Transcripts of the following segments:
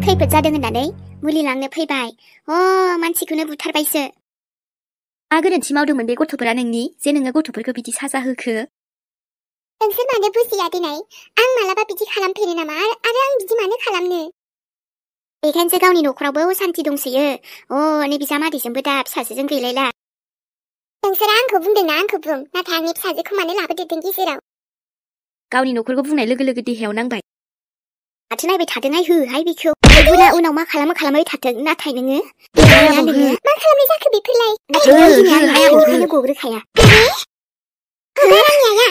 खैफोद जादों होननानै मुलि लांनो फैबाय। मानसिखौनो बुथारबायसो। मा गोरोन्थि मावदोंमोन बे गथ'फोरा नोंनि जे नोङो गथ'फोरखौ बिदि साजा होखो? नोंसोर मानो बुजिया दिनै? आं मालाबा बिदि खालामफेरो नामा? आरो आं बिदि मानो खालामनो? बेखायनोसो गावनि न'खरावबो असान्ति दंसोयो। नै बिजामादैजोंबो दा फिसाजोजों गैलायला। नोंसोर आंखौ बुंदोंना आंखौ बुं, नाथाय आंनि फिसाजोखौ मानो लाबोदेरदों गेजेराव? गावनि न'खरखौ बुंनाय लोगो लोगो देहायाव नांबाय। माथो नायबाय थादोंहाय होहाय बेखौ। उनाव मा खालामो थाथों, नाथाय नोङो मा खालामनाय जाखो बेफोरलाय? आंनो गग्रोखाया।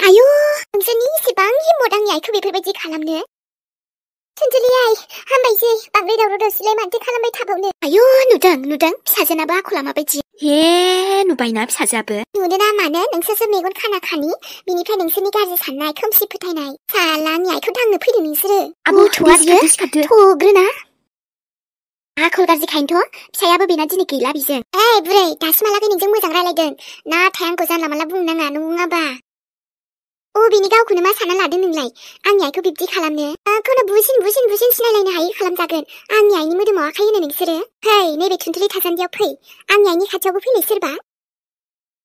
आयु, नोंसोरनि इसेबां हिम्मत आंनि आइखौ बेफोरबायदि खालामनो? सुनजुलि आइ, हामबायसै। बांद्राय दावराव दावसिलाय माथो खालामबाय थाबावनो? आयु, नुदों फिसाजोनाबो आखला माबायदि। हे, नुबायना फिसाजोआबो। नुदोंना मानो? नोंसोरसो मेगन खाना खानि, बिनिफ्राय नोंसोरनि गाज्रि साननाय, खोमसि फोथायनाय। साला आंनि आइखौ दांनो फैदों नोंसोरो। सिखारदो। थग्रोना। आखल गाज्रिखायनोथ' फिसायाबो बेना दिनै गैला बिजों। बुरै, दासिमहालागै नोंजों मोजां रायलायदों, नाथाय आंखौ जानला मानला बुंनो नाङा, नङाबा। बिनि गावखौनो मा सानना लादों नोंलाय? आंनि आइखौ बिब्दि खालामनो? आंखौनो बुसिन सिनायलायनो हायै खालामजागोन। आंनि आइनि मोदोमाव आखाइ होनो नोंसोरो? नैबे थुनथुलि थासान्दियाव फै, आंनि आइनि खाथियावबो फैनो सोरबा।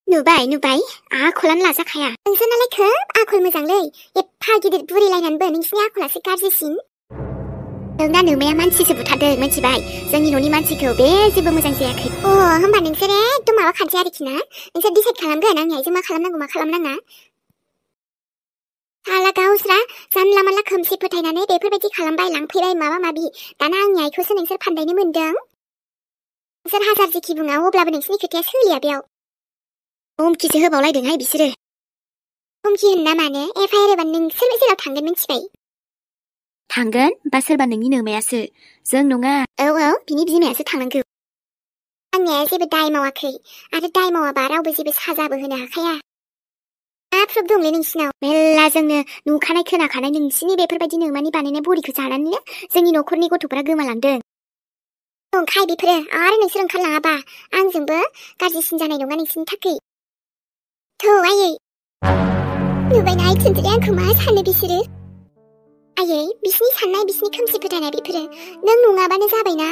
नुबाय, आखलानो लाजाखाया। नोंसोरनालाय खोब आखल मोजांलै, एफा गिदिर बुरिलायनानैबो नोंसिनि आखलासो गाज्रिसिन। नोंना नोमाया मानसिसो बुथारदों, मिथिबाय? जोंनि न'नि मानसिखौ बे जेबो मोजां जायाखै। होमबा नोंसोर एकदम माबा खानसै आरोखि ना? नोंसोर डिसाइड खालामगोन आंनि आइजों मा खालामनांगौ मा खालामनाङा। साला गावस्रा जानला मानला खोमसि फोथायनानै बेफोरबायदि खालामबाय, लांफैबाय माबा माबि। दाना आंनि आइखौसो नोंसोर फान्दायनो मोनदों। नोंसोर हाजार जेखि बुङा, अब्लाबो नोंसिनि खोथाया सोलिया बेयाव। हुमखिसो होबावलायदोंहाय बिसोरो। हुमखि होनना मानो? FIR होबा नोंसोर जेराव थांगोन मिथिबाय? थांगोन? बा सोरबा नोंनि नोमायासो। जों नङा। बिनि बिमायासो थांनांगौ। आंनि आइया जेबो दाय मावाखै, आरो दाय मावाबा रावबो जेबो साजाबो होनो हाखाया। मा प्रुफ दंलै नोंसिनाव? मेल्ला जोंनो नुखानाय खोनाखानाय नोंसिनि बेफोरबायदि नोमानि बानायनाय बरिखौ जानानैनो जोंनि न'खरनि गथ'फोरा गोमालांदों। नंखाय बेफोरो, आरो नोंसोर ओंखारलाङाबा आंजोंबो गाज्रिसिन जानाय नङा नोंसिनि थाखै। आयै, नुबायना आइ थुनजुलि आंखौ मा सानो बिसोरो? आयै, बिसिनि साननाय, बिसिनि खोमसि फोथायनाय बेफोरो नों नङाबानो जाबायना।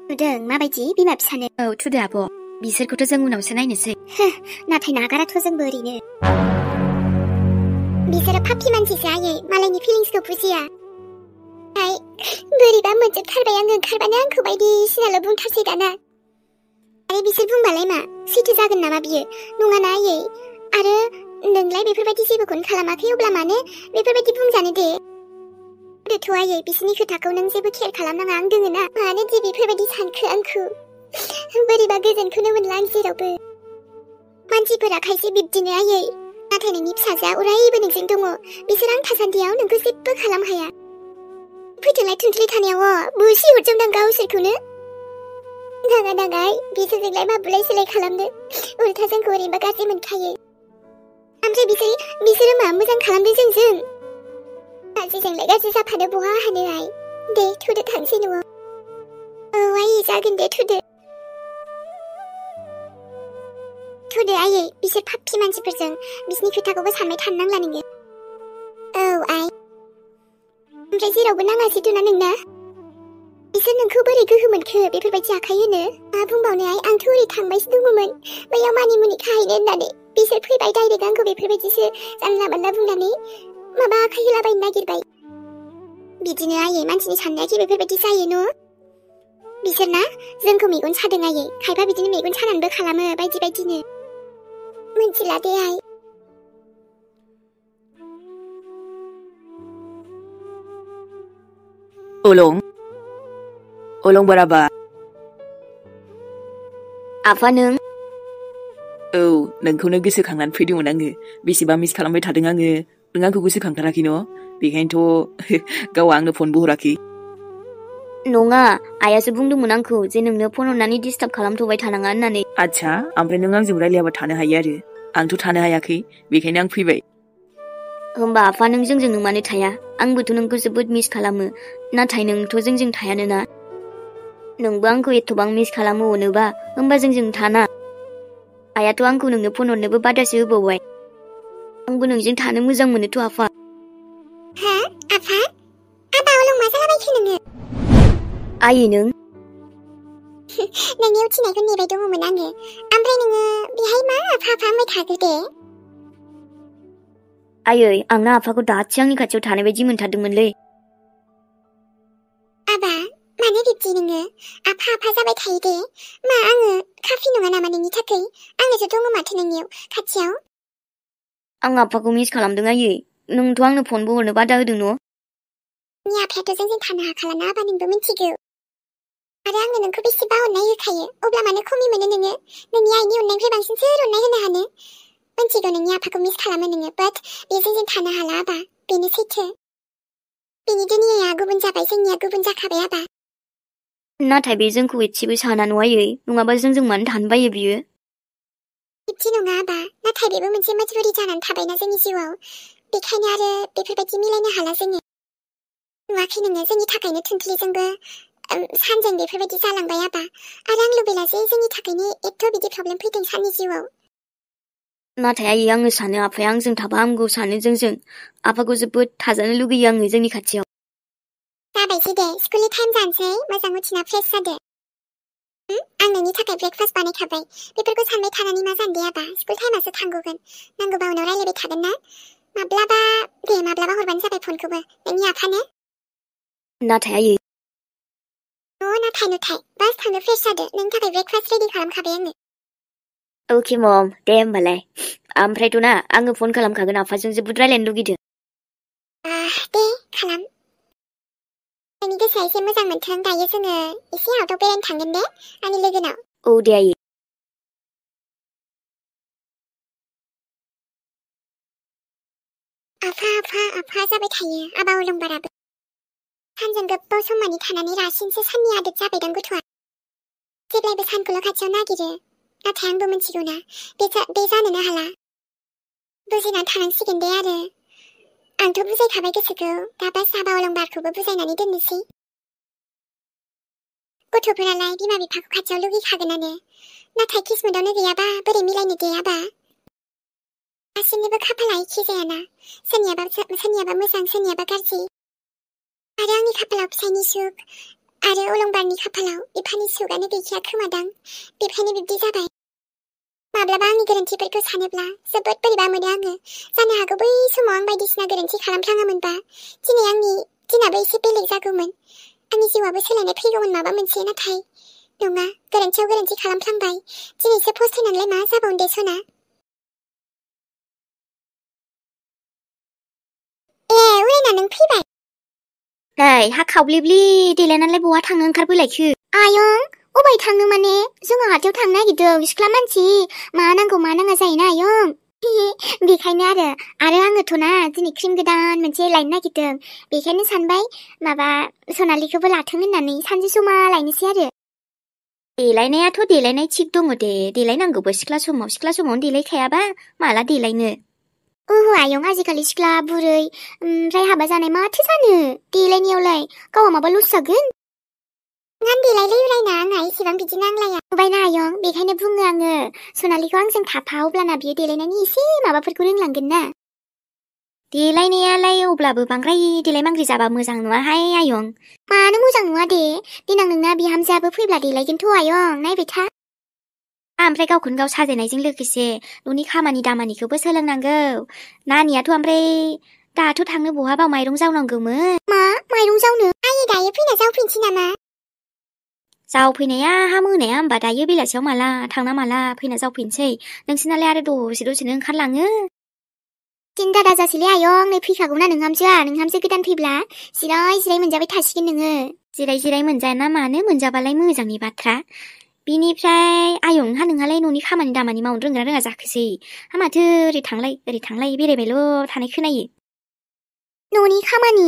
नुदों माबायदि बिमा फिसानो। थुदो आब', बिसोरखौथ' जों उनावसो नायनोसै। नाथाय नागाराथ' जोंबो ओरैनो। बिसोरो फाफि मानसिसो आयै, मालायनि फिलिंसखौ बुजिया। बोरैबा मोनजोबथारबाय आङो, ओंखारबानो आंखौ बायदिसिनाल' बुंथारसै दाना। आरो बिसोर बुंबालाय मा सैथो जागोन नामा बियो? नङाना आयै? आरो नोंलाय बेफोरबायदि जेबोखौनो खालामाखै, अब्ला मानो बेफोरबायदि बुंजानो दे? आयै, बिसोरनि खोथाखौ नों जेबो केयार खालामनाङा, आं दोङो ना। मानो दि बेफोरबायदि सानखो आंखौ? बोरैबा गोजोनखौनो मोनला आं जेरावबो। मानसिफोरा खायसे बिब्दिनो आयै, नाथाय नोंनि फिसाजोआ अरायबो नोंजों दङ। बिसोर आं थासान्दियाव नोंखौ जेबो खालाम हाया। फैथोंलाय थुनथुलि थानायाव बुसि हरजोबदां गावसोरखौनो। नाङा बिसोरजोंलाय मा बुलाय सोलाय खालामनो? उल्था जोंखौ ओरैनोबा गाज्रि मोनखायो। ओमफ्राय बिसोरो मा मोजां खालामदों जोंजों? गाज्रिजोंलाय गाज्रि जाफानो बहा हानो आइ? दे थुदो थांसै न'आव। आयै जागोन दे, थुदो आयै। बिसोर फाफि मानसिफोरजों बिसिनि खोथाखौबो सानबाय थानो नांला नोङो। आइ। ओमफ्राय जेरावबो नाङासैथ' ना नोंना? बिसोर नोंखौ बोरै गोहो मोनखो बेफोरबायदि आखाइ होनो? मा बुंबावनो आइ, आंथ' ओरै थांबायसो दङमोन बैयाव मानिमुनि खाहैनो होननानै। बिसोर फैबाय डाइरेक्ट आंखौ बेफोरबायदिसो जानला मानला बुंनानै माबा आखाइ होलाबायनो नागिरबाय। बिदिनो आयै, मानसिनि साननायाखि बेफोरबायदि जायो न'? बिसोरना जोंखौ मेगन सादों आयै, खायफा बिदिनो मेगन सानानैबो खालामो बायदि बायदिनो। मिथिला दे आइ। Olong baraba. आफा नों? नोंखौनो गोसोखांनानै फैदोंमोन आङो। बेसेबां मिस खालामबाय थादों आङो। नों आंखौ गोसोखांथाराखै न'? बेखायनोथ' गाव आंनो फनबो हराखै। नङा, आइयासो बुंदोंमोन आंखौ जे नोंनो फन हरनानै डिस्टार्ब खालामथ'बाय थानाङा होननानै। आच्छा, ओमफ्राय नों आंजों रायलायाबा थानो हायो आरो? आंथ' थानो हायाखै, बेखायनो आं फैबाय। होमबा आफा नों जोंजों मानो थाया? आंबोथ' नोंखौ जोबोद मिस खालामो, नाथाय नोंथ' जोंजों थायानोना। नोंबो आंखौ एथबां मिस खालामो अनोबा, होमबा जोंजों थाना। आइयाथ' आंखौ नोंनो फन हरनोबो बादासो होबावबाय। आंबो नोंजों थानो मोजां मोनोथ' आफा। आफा? आबा अलं मा जालाबायखो नोङो? आयै नों नोंनि उथिनायखौ नेबाय दङमोन आङो ओमफ्राय नोङो बेहाय मा आफा होनबाय थाखो दे आयै आंना आफाखौ दासो आंनि खाथियाव थानाय बायदि मोनथारदोंमोनलै आबा मानो बिब्दि नोङो आफा जाबाय थायो दे मा आङो काफि नङा नामा नोंनि थाखाय आंनोसो दङ माथो नोंनियाव खाथियाव आं आफाखौ मिस खालामदों आयै नोंथ' आंनो फनबो हरनो बादा होदों न' नोंनि आफायाथ' जोंजों थानो हाखालाना आबा नोंबो मिथिगौ आरो आंनो नोंखौ बेसेबा अननाय होखायो अब्ला मानो खमि मोनो नोङो नोंनि आइनि अननायनिफ्राय बांसिन सोर अननाय होनो हानो मिथिगौ नोंनि आफाखौ मिस खालामो नोङो बाट बे जोंजों थानो हाला आबा बेनो सैथो बेनि दुनियाया गुबुन जाबाय जोंनिया गुबुन जाखाबाय आबा नाथाय बे जोंखौ एसेबो साना न' आयै नङाबा जोंजों मानो थानो बायो बियो बिब्दि नङा आबा नाथाय बेबो मोनसे मजबुरि जानानै थाबायना जोंनि जिउआव बेखायनो आरो बेफोरबायदि मिलायनो हाला जोङो नुवाखै नोङो जोंनि थाखायनो थुनथुलिजोंबो सानजों बेफोरबायदि जालांबाय आबा आरो आं लुबैला जे जोंनि थाखायनो एथ' बिदि प्रब्लेम फैदों साननि जिउआव नाथाय आयै आङो सानो आफाया आंजों थाबा हामगौ सानो जोंजों आफाखौ जोबोद थाजानो लुगैयो आङो जोंनि खाथियाव जाबायसै दे स्कुलनि टाइम जानोसै मोजां उथिना फ्रेस जादो आं नोंनि थाखाय ब्रेकफास्ट बानायखाबाय बेफोरखौ सानबाय थानानै मा जानो दे आबा स्कुल टाइमासो थांगौगोन नांगौबा उनाव रायलायबाय थागोन ना माब्लाबा हरबानो जाबाय फनखौबो नोंनि आफानो नाथाय आयै नाथाय बास थांनो फ्रेस जादो नोंनि थाखाय ब्रेकफास्ट रेडि खालामखाबाय आङो अके मम दे होमबालाय ओमफ्रायथ' ना आङो फन खालामखागोन आफाजों जोबोद रायलायनो लुगैदों दे खालाम नोंनि गोसोआ एसे मोजां मोनथों दायो जोङो एसे आउटआव बेरायनो थांगोन दे आंनि लोगोनाव औ दे आयै आफा जाबाय थायो आबा अलंबाराबो सानजों गोबाव समानि थानानै रासिनसो साननि आदत जाबायदां गथ'आ जेब्लायबो सानखौल' खाथियाव नागिरो नाथाय आंबो मिथिगौ ना बे जानोनो हाला बुजिनानै थानांसिगोन दे आरो आंथ' बुजायखाबाय गोसोखौ दा बास आबा अलंबारखौबो बुजायनानै दोननोसै गथ'फोरालाय बिमा बिफाखौ खाथियाव लुगैखागोनानो नाथाय किस्मतआवनो गैयाबा बोरै मिलायनो दे आबा गासिनिबो खाफाला एखे जायाना सोरनियाबा मोजां सोरनियाबा गाज्रि आरो आंनि खाफालाव फिसायनि सुख आरो अलंबारनि खाफालाव बिफानि सुखआनो गैखाया खोमादां बेखायनो बिब्दि जाबाय माब्लाबा आंनि गोरोन्थिफोरखौ सानोब्ला जोबोद बोरैबा मोनो आङो जानो हागौ बै समाव आं बायदिसिना गोरोन्थि खालामफ्लाङामोनबा दिनै आंनि दिनाबो एसे बेलेग जागौमोन आंनि जिउआबो सोलायनाय फैगौमोन माबा मोनसे नाथाय नङा गोरोन्थियाव गोरोन्थि खालामफ्लांबाय दिनैसो फस्थायनानैलाय मा जाबावनो दे सना उरायना नों फैबाय नै हा खावब्लिब्लि देलायनानैलाय बहा थांनो ओंखारबोलायखो आयं अबाय थांनो माने जोङो हाथायाव थांनो नागिरदों सिख्ला मानसि मा नांगौ मा नाङा जायोना आयं बेखायनो आरो आङोथ' ना दिनै क्रिम गोदान मोनसे लायनो नागिरदों बेखायनो सानबाय माबा सनालिखौबो लाथों होननानै सानसे समा लायनोसै आरो देलायनायाथ' देलायनाय थिग दङ दे देलायनांगौबो सिख्ला समावनो देलायखायाबा माला देलायनो ओहो आयं आजिखालि सिख्ला बुरै ओमफ्राय हाबा जानाय माथो जानो देलायनायावलाय गावहा माबा लस जागोन आं देलायलै उरायना आंहा एसेबां बिदि नांलाया नुबायना आयं बेखायनो बुङो आङो सनालिखौ आंजों थाफा अब्लाना बियो देलायनायनि एसे माबाफोरखौ रोंलांगोन ना देलायनायालाय अब्लाबो बांद्राय देलायमांग्रि जाबा मोजां नङाहाय आयं मानो मोजां नङा दे देनां नोंना बिहामजोआबो फैब्ला देलायगोनथ' आयं नायबाय था ओमफ्राय गावखौनो गाव साजायनायजों लोगोसे न'नि खामानि दामानिखौबो सोलोंनांगौ नानियाथ' ओमफ्राय दाथ' थांनो बहाबा माइरं जावनांगौमोन मा माइरं जावनो आयै दायो फैना जावफैनोसै नामा जावफैनाया हा मोनाया होमबा दायो बेलासियाव माला थांना माला फैना जावफैनोसै नोंसिनालाय आरो दसेनो ओंखारलाङो सिन्था दाजासैलै आयं नै फैखागौना नोंहामजो गोदान फैब्ला जिराय मोनजाबाय थासिगोन नोङो जिराय मोनजाना मानो मोनजाबालाय मोजांनि बाथ्रा बिनिफ्राय आयं नोंहालाय न'नि खामानि दामानि मावनो रोंगोना रोङा जाखोसै माथो ओरै थांलाय बेरायबायल' थानाय खोनायो न'नि खामानि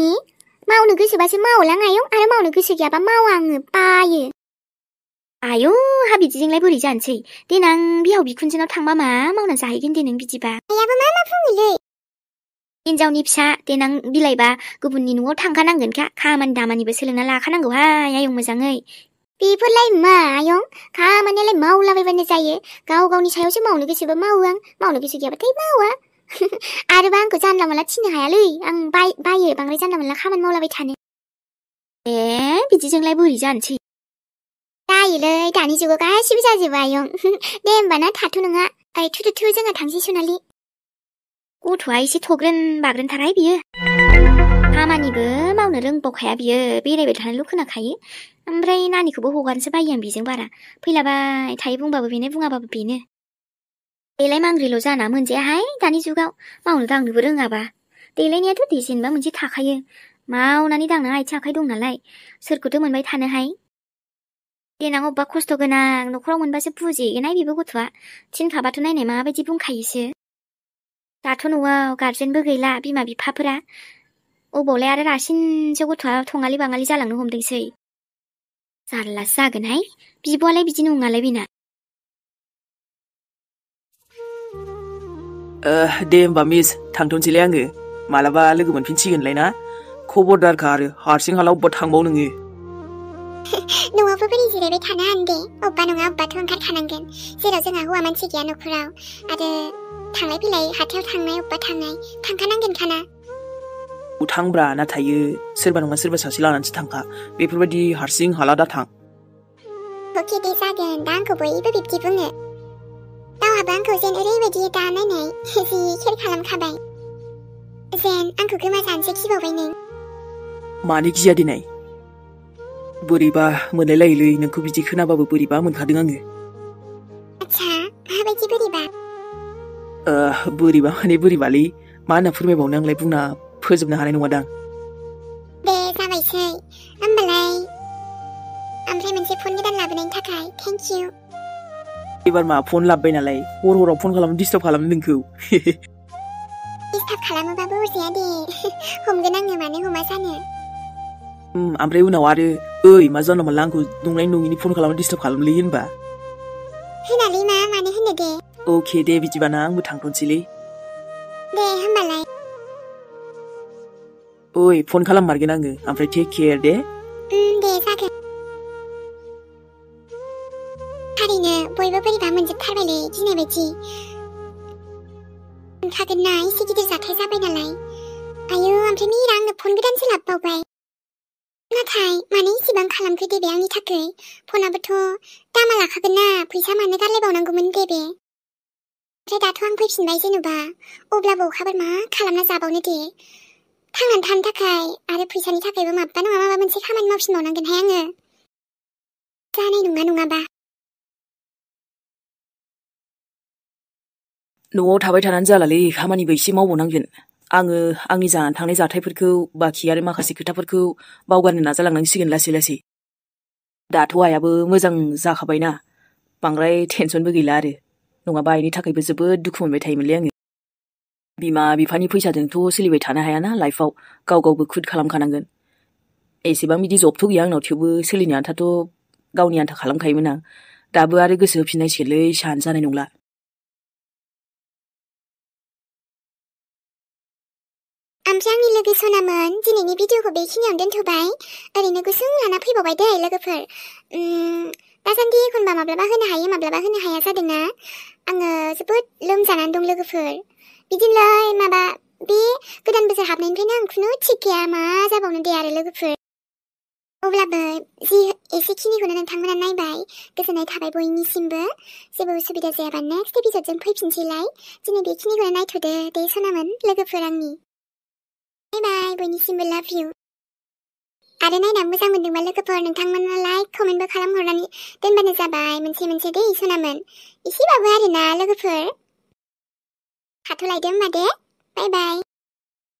मावनो गोसोबासो मावलां आयं आरो मावनो गोसो गैयाबा मावा आङो बायो आयौ हा बिदिजोंलाय बोरै जानोसै देनां बिहाव बिखुनजोनाव थांबा मा मावना जाहैगोन दे नों बिदिबा आयाबो मा बुङोलै हिनजावनि फिसा देनां बिलाइबा गुबुननि न'आव थांखानांगोनखा खामानि दामानिबो सोलोंना लाखानांगौहाय आयं मोजाङै बेफोरलाय मा आयं खामानियालाय मावलाबायबानो जायो गावनि सायावसो मावनो गोसोबा मावो आं मावनो गोसो गैयाबाथाय मावा आरोबा आंखौ जानला मोनला थिननो हायालै आं बायो बांद्राय जानला मोनला खामानि मावलाबाय थानो बिदिजोंलाय बोरै जानोसै? जायोलै दानि जुगाव गासिबो जाजोबो आयं। दे होमबाना थाथ' नोङा। थु जोंहा थांसै सनालि। गथ'आ एसे थग्रोन बाग्रोनथारहाय बियो। खामानिबो मावनो रोंबावखाया बियो, बेरायबाय थानोल' खोनाखायो। ओमफ्राय नानिखौबो हगारनोसो बायो आं बेजों बारा। फैलाबाय थायो, बुंबाबो बेनो बुङाबाबो बेनो। देलाय मांग्रिल' जाना मोनजायाहाय दानि जुगाव, मावनो दांनोबो रोङाबा। देलायनायाथ' दे जेनेबा मोनसे थाखायो, मावनानै दांनो आथिं आखाइ दं नालाय, सोरखौथो मोनबाय थानोहाय। देनां अबेबा खस्थ' गोनां न'खराव मोनबासो बुजिहैगोनहाय बेबो गथ'आ। थिनखाबाथ' नायनाय माबायदि बुंखायोसो। दाथ' न'आव गार्जेनबो गैला, बिमा बिफाफोरा। अबावलाय आरो रासिनसो गथ'आ थङालि बाङालि जालांनो हमदोंसै। जारलासो जागोनहाय, बिब'आलाय बिदि नङालाय बेना। दे होमबा मिस, थांथ'नोसैलाय आङो। मालाबा लोगो मोनफिनसिगोनलाय ना? खबरदारखा आरो हारसिं हाला अब्बा थांबाव नोङो। न'आवबो बोरै जिरायबाय थानो आं दे, अब्बा नङा अब्बाथ' ओंखारखानांगोन। जेराव जोंहा हौवा मानसि गैया न'खराव, आरो थांलाय फैलाय हाथायाव थांनाय अब्बा थांनाय थांखानांगोनखाना। थांब्रा, नाथायो सोरबा नङा सोरबा सासे लानानैसो थांखा। बेफोरबायदि हारसिं हाला दा थां। अके दे जागोन, दा आंखौ बयबो बिब्दि बुङो। दावहाबो आंखौ जेन ओरैबायदि दा नायनाय जि खेर खालामखाबाय। जेन आंखौ गोमाजानोसो गिबावबाय नों। मानो गिया देनाय? बोरैबा मोनलायलायोलै, नोंखौ बिदि खोनाबाबो बोरैबा मोनखादों आङो। आच्छा, माबायदि बोरैबा? बोरैबा माने बोरैबालै, मा होनना फोरमायबावनो आंलाय बुंना फोजोबनो हानाय नङादां। दे जाबायसै, होमबालाय ओमफ्राय मोनसे फन गोदान लाबोनायनि थाखाय थेंक इउ। एबार मा फन लाबोबाय नालाय, हराव फन खालामनो डिस्टार्ब खालामनो नोंखौ। डिस्टार्ब खालामोबाबो अरजाया दे, हमगोन आङो, मानो हमा जानो। ओमफ्राय उनाव आरो ओइ मा जानला मोनला आंखौ नंनाय नङिनि फन खालामनो डिस्टार्ब खालामलै होनबा। होनालै मानो होनो दे। अके दे बिदिबाना, आंबो थांथ'नोसैलै। दे होमबालाय। ओइ फन खालाममारगोन आङो, ओमफ्राय टेक केयार दे। दे जागोन। थारैनो बयबो बोरैबा मोनजोबथारबायलै गिनाय बायदि। मोनखागोन ना, एसे गिदिर जाथाय जाबाय नालाय। आयौ, ओमफ्राय मिरा आंनो फन गोदानसो लाबोबावबाय। नाथाय मानो इसेबां खालामखो दे बे आंनि थाखाय? फनाबोथ' दामा लाखागोन ना, फैसा मानो गारलायबावनांगौमोन दे बे। ओमफ्राय दाथ' आं फैफिनबाय जेन'बा, अब्लाबो अखाफोर मा खालामना जाबावनो दे। थांनानै थानो थाखाय आरो फैसानि थाखायबो माबा नङा माबा मोनसे खामानि मावफिनबावनांगोनहाय आङो। जानाय नङाबा। न'आव थाबाय थानानै जालालै, खामानिबो एसे मावबावनांगोन। आङो आंनि जानानै थांनाय जाथायफोरखौ, बाखि आरो माखासे खोथाफोरखौ बावगारनो नाजालांनांसिगोन लासै लासै। दाथ' आइयाबो मोजां जाखाबायना, बांद्राय टेनसनबो गैला आरो। नङाबा आइनि थाखायबो जोबोद दुखु मोनबाय थायोमोनलै आङो। बिमा बिफानि फैसाजोंथ' सोलिबाय थानो हायाना लाइफआव, गावबो खुद खालामखानांगोन। एसेबां बिदि जबथ' गैया आंनाव, थेवबो सोलिनो आन्थाथ' गावनि आन्था खालामखायोमोन आं। दाबो आरो गोसो होफिननांसिगोनलै, साहानो जानाय नंला। ओमफ्राय आंनि लोगो सनामोन, दिनैनि भिडिअखौ बेखिनियावनो दोनथ'बाय। ओरैनो गुसुं लाना फैबावबाय दे लोगोफोर। दासान्दि एखनबा माब्लाबा होनो हायो माब्लाबा होनो हाया जादोंना। आङो जोबोद लोमजानानै दं लोगोफोर। बिदिनोलाय माबा बे गोदान बोसोर हाबनायनिफ्रायनो आं खुनु थिग गैया, मा जाबावनो दे आरो लोगोफोर। अब्लाबो जि एसेखिनिखौनो नोंथांमोना नायबाय, गोजोननाय थाबाय बयनिसिमबो। जेबो उसुबिदा जायाबा नेक्स्ट एपिसडजों फैफिनसैलाय। दिनै बेखिनिखौनो नायथ'दो दे सनामोन लोगोफोर आंनि। बाय बाय, बयनिसिमबो लाभ इउ। आरो नायना मोजां मोनदोंबा लोगोफोर नोंथांमोना लाइक कमेन्टबो खालामहरनानै दोनबानो जाबाय, मोनसे दे सनामोन। एसेबाबो आरोना लोगोफोर। थाथ'लायदो होमबा दे, बाय बाय।